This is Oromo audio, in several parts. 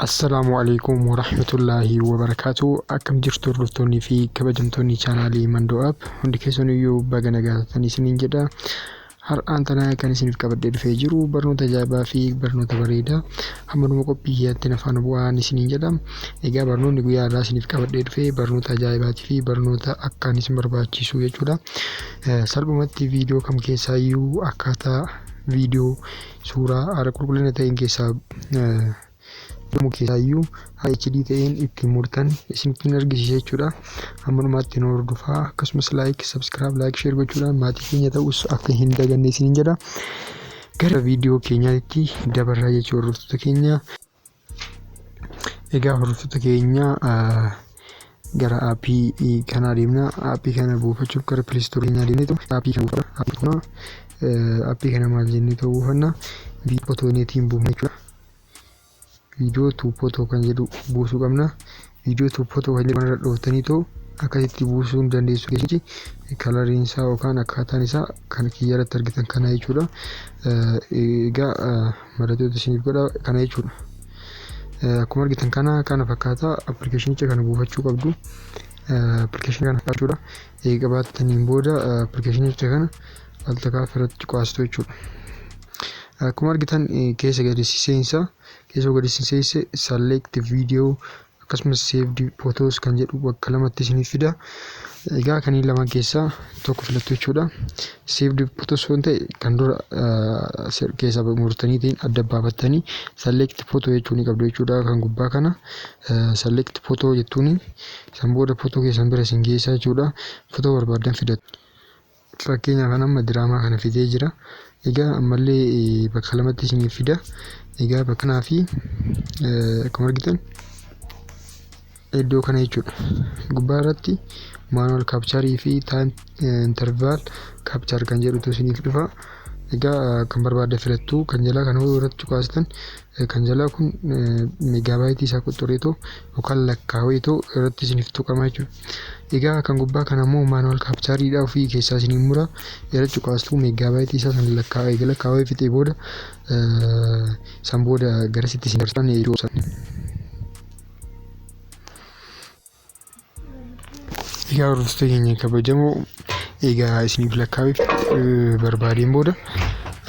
Assalaamu alaikum warahmatullaahi wabarakaatu. Akkam jirtu hordoftoonnii fi kabajamtoonni chaanaalii Mandoo App, hundi keessaniyyuu baga nagaa taatanii isiniin jedha. Har'aan tana kan isiniif qabadhee dhufee jiru barnoota ajaa'ibaa fi barnoota bareedaa, hamma qophii kiyyaatti na faana bu'aan isiniin jedha. Egaa barnoonni guyyaa har'aa isiniif qabadhee dhufee barnoota ajaa'ibaatii fi barnoota akkaan isin barbaachisu jechuudha. Salphumatti viidiyoo kam keessaayyuu akkaataa viidiyoo suuraa haala qulqullina ta'een keessaa yommuu keessaayyuu HD ta'een ittiin murtan isinitti argisiisa jechuudha. Hamma dhumaatti nu hordofaa, akkasumas like, subscribe, like, share gochuudhaan maatii keenya ta'us akka hin daganne isiniin jedha. Gara viidiyoo keenyaatti dabarraa jechuu, hordoftoota keenya. Egaa hordoftoota keenya, gara aappii kanaa deemna. Aappii kana buufachuuf gara Play Store keenyaa deemneetu aappii kana buufanna. Aappii kana maal jennee ta'uu buufanna? Photo netiin buufna jechuudha. Video to photo kan jedhu buusuu qabna. Video to photo kan jedhu kanarra dhooftanii too akkasitti buusuu ni dandeessu. Keessatti coloriin isaa yookaan akkaataan isaa kan kiyya irratti argitan kana jechuudha. Egaa mallattoota isiniif godha kana jechuudha. Akkuma argitan kana fakkaata, appilikeeshinicha kana buufachuu qabdu. Appilikeeshinii kana jechuudha. Eega qabaattaniin booda appilikeeshinicha kana al takkaaf irratti cuqaastu jechuudha. Akkuma argitan keessa gadi seensa, keessa gadi seensa select video akkasumas saved photos kan jedhu bakka lamatti isiniif fida. Egaa kanneen lamaan keessaa tokko filattu jechuudha. Saved photos yoo ta'e kan dura keessa murtaniitiin adda baafattanii select photo jechuu ni qabdu jechuudha. Kan gubbaa kana select photo jettuuni san booda photo keessan bira isin geessa jechuudha. Photo barbaaddan fidatu. Fakkeenyaaf amma diraamaa kana fidee jira. Egaa ammallee bakka lamatti isiniif fida. Egaa bakka kanaa fi akkuma argitan iddoo kana jechuudha. Gubbaa irratti manual capture fi time interval capture kan jedhutu isiniif dhufa. Egaa kan barbaadde filattu. Kan jalaa kana irratti cuqaastan, kan jalaa kun megabyte isaa qoxxoreetoo yookaan lakkaa'eetoo irratti isiniif tuqama jechuudha. Egaa kan gubbaa kana immoo manual captureiidha, ofii keessaa isiniif mura. Irratti cuqaastu, megabyte isaa sana lakkaa'ee, egaa lakkaa'ee fixee booda san booda garasitti isin dabarsan jechuudha. Egaa hordoftoota keenya kabajamoo, egaa isiniif lakkaa'ee barbaadeen booda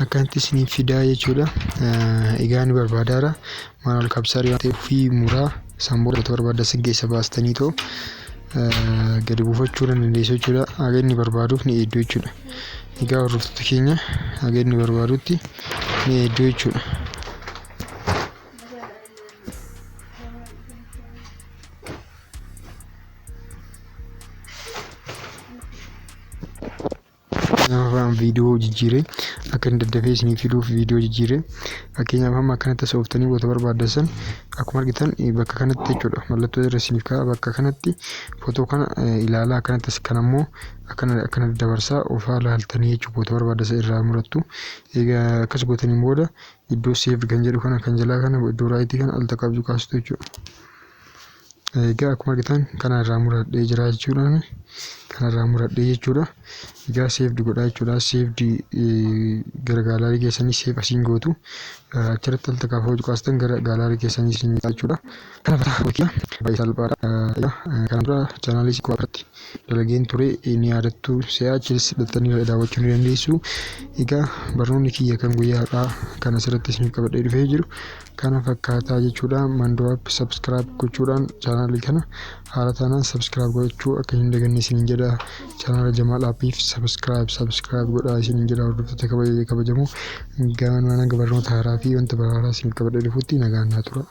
akkanatti isiniif fidaa jechuudha. Egaa ni barbaadaara. Manual capture waan ta'eef ofii muraa, san booda barbaadda sin keessa baastanii too gadi buufachuu dandeessu jechuudha. Haga inni barbaaduuf ni eegdu jechuudha. Egaa hordoftoota keenya, haga inni barbaadutti ni eegdu jechuudha. Afaan viidiyoo jijjiiree akka inni daddafee isinii fiduuf viidiyoo jijjiiree. Fakkeenyaaf amma akkanatti sooftanii goota barbaaddan san akkuma argitan bakka kanatti jechuudha, mallattoo irra isiniif kaa'a. Bakka kanatti footoo kana ilaalaa, akkanatti kan ammoo akkana akkana dabarsaa ofaa laaltanii jechuudha, goota barbaaddan san irraa murattu. Egaa akkas gootaniin booda iddoo save kan jedhu kana, kan jalaa kana, iddoo right kana al takkaaf cuqaastu jechuudha. Egaa akkuma argitan kana irraa muradhee jira jechuudha. Kana irraa muradhee jechuudha. Egaa saved godhaa jechuudha. Saved gara gallery keessanii save asiin gootu. Achirratti al takkaaf hojii cuqaastan gara gallery keessanii isin jechuudha. Kana fakkaata, baay'ee salphaadha. Kana dura chaanaalii Sikkoo irratti dalageen ture ni yaadattu si'a, achis hidhattanii daawwachuu ni dandeessu. Egaa barnoonni kiyya kan guyyaa har'aa kan asirratti isiniif qabadhee dhufee jiru kana fakkaataa jechuudha. Mandoo App subscribe gochuudhaan chaanaalii kana haala taanaan subscribe gochuu akka hin daganne isiniin jedha. Chaanaala Jamaal Appiif subscribe subscribe godhaa isiniin jedha. Hordoftoota kabajamoo, gamaan hanga barnoota haaraa fi wanta baraaraa isiniif qabadhee dhufutti nagaan naa tura.